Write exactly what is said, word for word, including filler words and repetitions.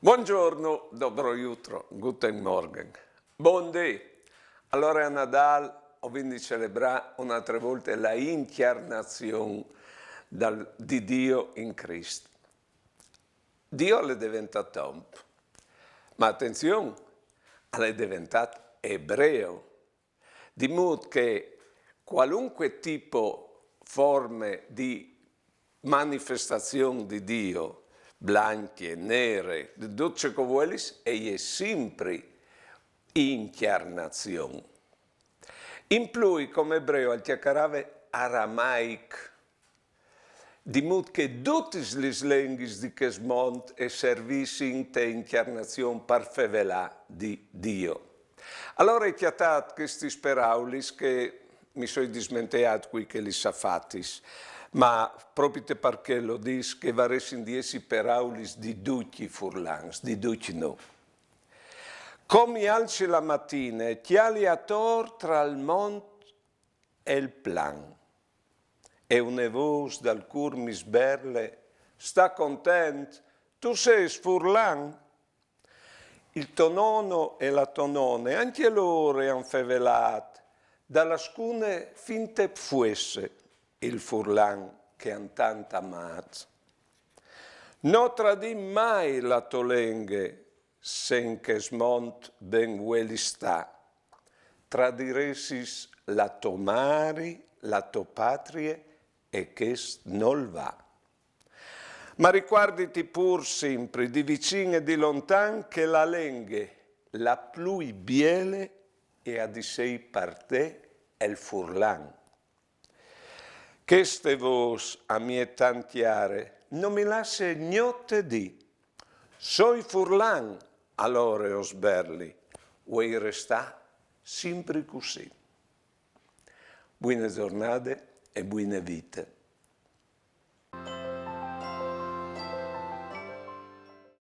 Buongiorno, dobro jutro, guten Morgen. Bundì. Alore, a Nadâl o vin di celebrâ une altre volte la incjarnazion dal, di Dio in Crist. Dio al è deventât om, ma atenzion, al è deventât ebreo, di mût che cualunche tipo, forme di manifestazion di Dio, blancje, nere, dut ce che o vuelis, e je simpri incjarnazion. In plui, come ebreo, al cjacarave aramaic, di mût che dutis lis lenghis di chest mont e servissin te incjarnazion par fevelâ di Dio. Alore, cjatât chestis peraulis che mi soi dismenteât cui che lis à fatis, ma propit par chel o dîs che a varessin di jessi peraulis di ducj i furlans, di ducj nô. Co mi alci la matine, cjali ator tra il mont e il plan. E une vôs dal cûr mi sberle: «Sta content, tu sês furlan?» Il to nono e la tô none, ancje lôr a àn fevelât, da la scune fin te pfuesse, il furlan che a àn tant amât. No tradìn mai la tô lenghe, se in chest mont ben vuelis stâ. Tradiressis la tô mari, la tô patrie, e chest nol va. Ma ricuarditi pûr simpri, di vicin e di lontan, che la lenghe la plui biele e à di sei par te il furlan. Cheste vôs a mi è tant cjare, no mi lasse gnot dî. Soi furlan, alore o sberli, vuei restâ simpri cussì. Buine zornade e buine vite.